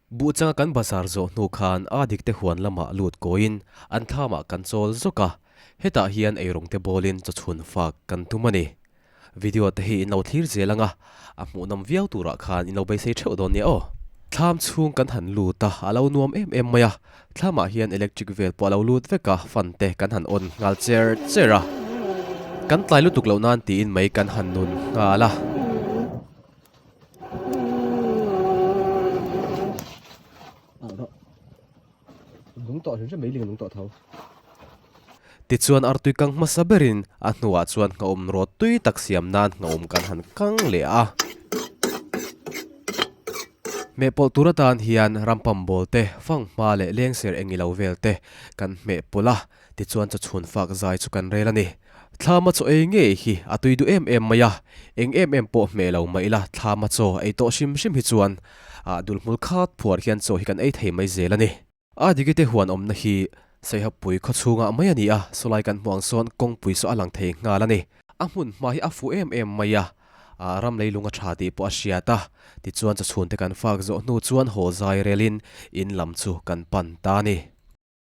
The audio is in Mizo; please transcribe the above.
Buh changa kan bazar zawh hnu khan a dikte huan lamah lut kawiin an thlamah kan chawl zawk a, hetah hian eirawng te bawlin chawchhun fak kan tum a ni. Video te hi in lo thlir zel ang a, a hmuhnawm viau turah khan in lo beisei theuh dawn nia aw. Thlam chhung kan han lut a, a lo nuam em em mai a, thlamah hian electric vel pawh a lo lut vek a, fan te kan han on nghal cher cher a, kan tlai lutuk loh nan tiin mai kan han nun nghal a. Tichuan artui kang hmasa berin a hnuah chuan nghawm rawt tui tak siam nan nghawm kan han kang leh a. Hmeh pawlh tur atan hian rampam bawl te, fanghma leh lengser eng ilo vel te kan hmeh pawlh a, Tichuan chaw chhun fak zai chu kan rel a ni. Thlama chaw ei ngei hi a tui duh em em mai a, eng em em pawh hmeh lo mah ila thlama chaw ei tawh hrim hrim hi chuan ah dulhmul khat phuar hian chaw hi kan ei thei mai zel a ni. A digite huan awmna hi Saihapui khaw chhungah mai a ni a, sawlai kan hmuh ang sawn kawngpui saw a lang thei nghal a ni. A hmun hma hi a fuh em em mai a, ah ram leilung a tha tih pawh a hriat a, tichuan chaw chhunte kan fak zawh hnu chuan haw zai relin in lam chu kan pan ta a ni.